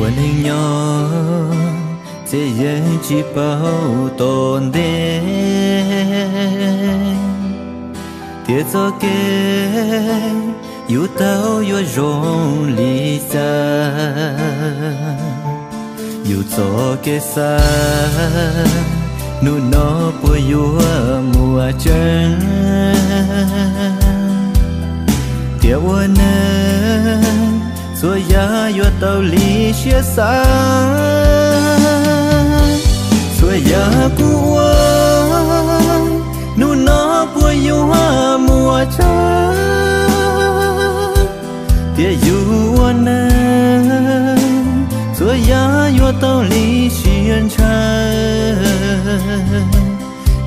Neeg nyob txhia yeej tsis paub tom ntej, tias txoj kev yus taug yuav zoo li cas. Yus txoj kev xav hnub no puas yuav muaj tseeb? Tias ua neeg txhua yam yuav tau li siab xav. Txhua yam kuv ua hnub no puas yuav muaj tseeb? Tias yus ua neeg txhua yam yuav tau li siab ntshaw.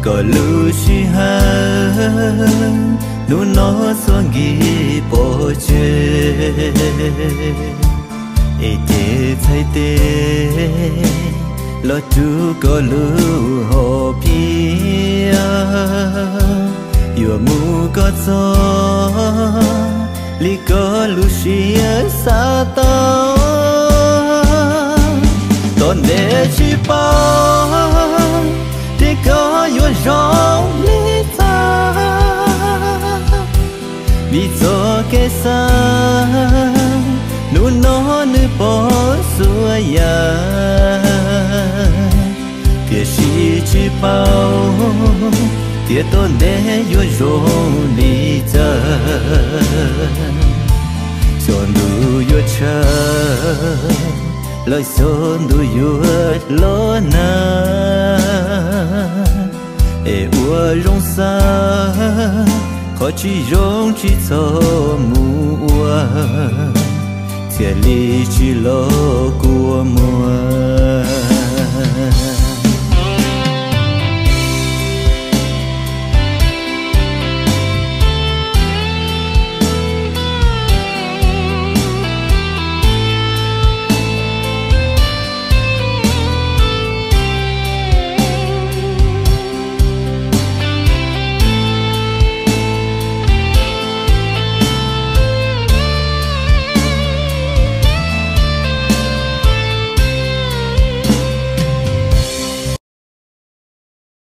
Kom lub sij hawm hnub no txhob nkim pov tseg, es cev txhais tes los rub koj lub hom phiaj, yuav mus kom txog li koj lub siab xav tau. Tom ntej tsis paub tias koj yuav zoo li cas, vim txoj kev xav hnub no nws pom txhua yam. Tiam sis tsis paub tias tom ntej yuav zoo li cas. Xyov ntuj yuav tshav los xyov ntuj yuav los nag, es ua zoo xav, qhov tsis zoo tsis txhob mus ua, thiaj li tsis los kua muag.